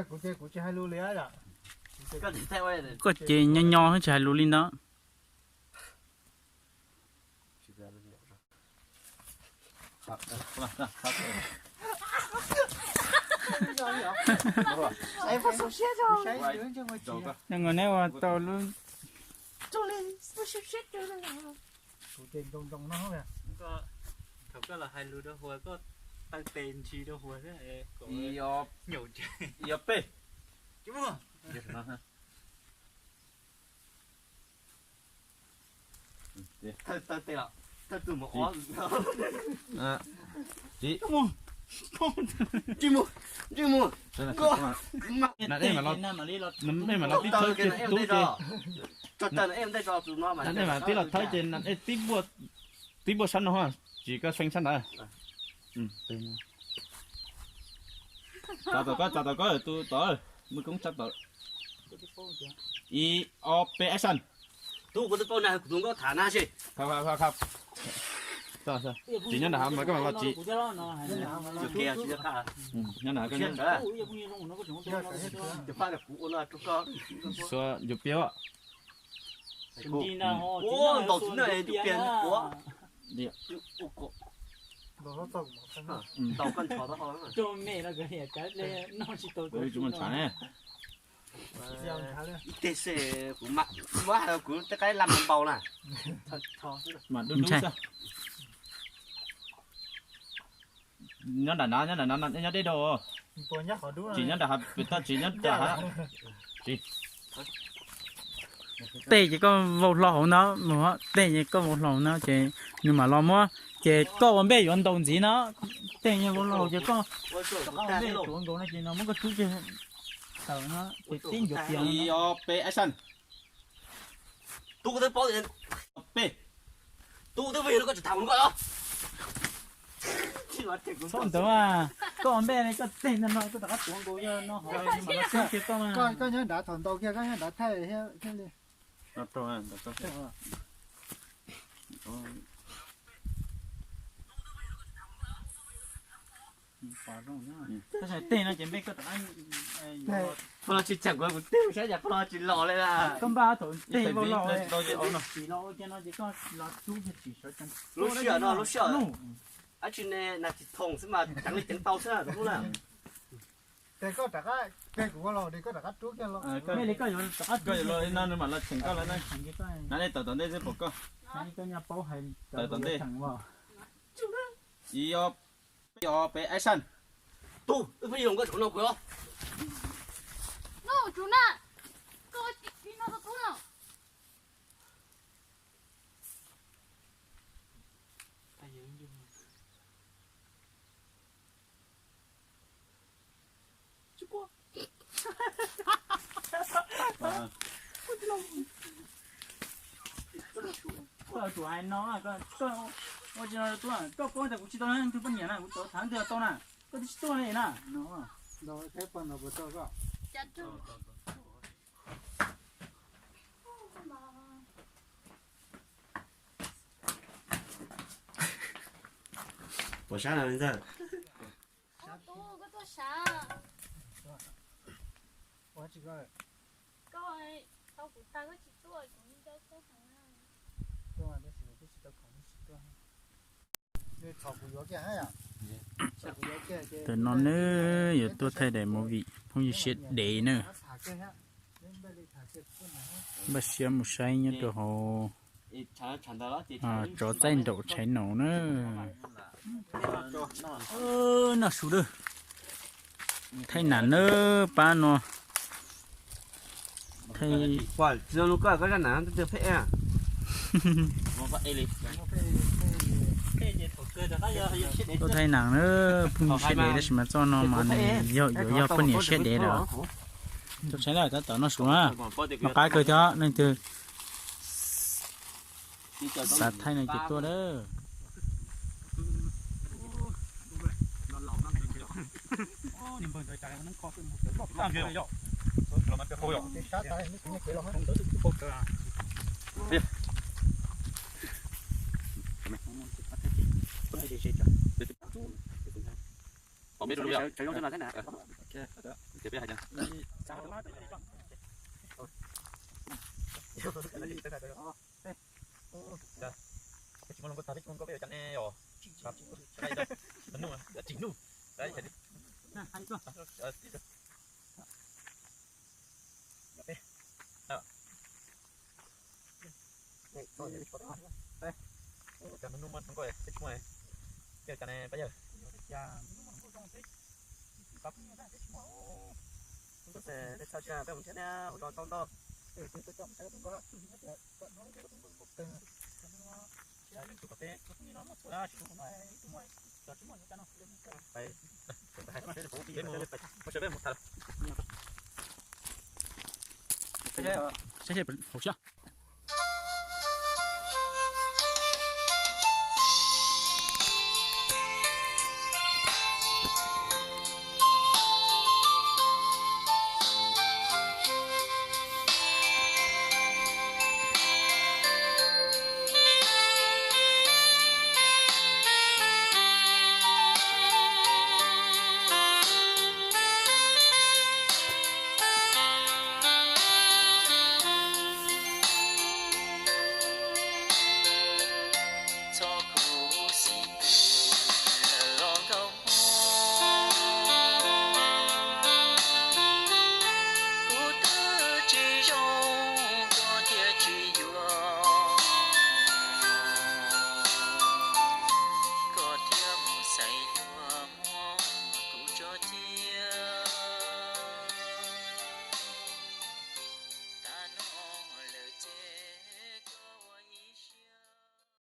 Kuv ces kuv tsis hais lus li. Koj ces nyo nyo tsis hais lus li ntawd. Neb ua tau lub. Thaum koj los hais lus rau Huas, koj taw tes ntsis rau Huas xwb, kom nyaum ntses. Peb. Thawj tes los thawj tus mus ob. Tsis mus, tsis mus. Nej mam los tib thawb ces tub ces, nej mam tib los thawb ces tib puaj sab no, tsis koj feeb sab ntawd. Tsa tau koj, tsa tau koj tus tod, muaj koob tsab tod. Ib, ob, peb, action. Tub, kuv twb paub na, kuv tus nkauj tham na si. Tsis nyob nram hav mas koj mam los tsis. Nyob nram hav koj nyob. Xua yuav piav. Ntaus tus na, tus piav. Ntaus koj ntshav tau ho. Ib teg xwb kuv mam muab hais kuv tej qaib lam npaus na. Mas dub dub xwb. Nyob nram no, nyob nram no, nyob deb dau. Tsis nyob nram hav pem toj, tsis nyob nram hav. Tsis. Tej ces koj vau hlo hauv no, tej ces koj vau hlo hauv no ces nws mam los muab, ces koj ua npej yuav ntaus ntxiv no. Tej ces vau hlo hauv ces koj rov qab ua npej tuav nkaus no ces no muab koj rub kiag tawm no ces tib ncuav pias no. Ib, ob, peb, action. Tub, kuv twb paub tias, peb, tub, twb vim koj tsis tham kuv koj los. Txhob ntawd mas, koj ua npej li koj tej no no koj rov qab tuav nkaus yog no hov mas los txhob kiag koj mas. Koj nyob nrad thaum ntaus kiag koj nyob nrad thaij thiab li. Tej no ces npej koj rov qab. Pog los tsis tseem kuv, kuv twb saib cas pog los tsis los li a. Koj npaj thaum tej vau los, tsis los ua kiag no ces koj los rub kiag tsis sawv tsees. Lub sij hawm no lub sij hawm, ab tsi ne nas tsis thoom xwb mas ceev li ceev tau xwb na tus hlub na. Ces koj rov qab, ces kuv ua los ces koj rov qab rub kiag los. Koj yuav los li no nws mam los cheem koj lawm na. Nab nej tawm tom ntej xwb pom koj. Tawm tom ntej. Ib, ob, peb, action. Tub, wb pheej yog koj tsaum no kuv os. No tsaum na, koj tsis tsis no tau tub no. Koj tsuas hais no, koj ua tsis no tuaj, koj paub tias kuv tsis tau leej twg poj niam na, kuv tau tham leej twg tau na, koj twb tsis tuaj li na. Puas sab na ntxawg? Tub, koj tuaj sav. Koj tau kuv tas koj tsis tuaj, kuv nco koj heev na. Tam no nawb yuav tuaj thaij daim movie phooj ywg siab dev nawb. Npaj siab mus saib nyob rau hauv Tsov Txaij Nraum channel nawb. Noj su lawm. Thaij nam nawb pab no. Thaij, tuaj thaij nam nawb, phooj ywg siab dev tab sis mas txoj no mas nws yog yuav yog poj niam siab dev lawm. Tuaj saib lawm tab tom noj su na. Noj qab kawg thiab leej twg xav thaij no ces tuaj lawm. Peb rub rub yog. Sawv zoo no thiab na. Ces peb hais tias, tsis muaj hluas nkauj tag, peb tsis muaj hluas nkauj, peb yuav cas ne yom? Tsis nuj, tsis nuj. Cov hnub no muaj hluas nkauj, peb tsis muaj, peb yuav cas ne pab yawg? Peb txhawj tsis peb mus thiab na, ua zog tau ntau. Peb mus, peb mus tham. Saib seb hauv siab.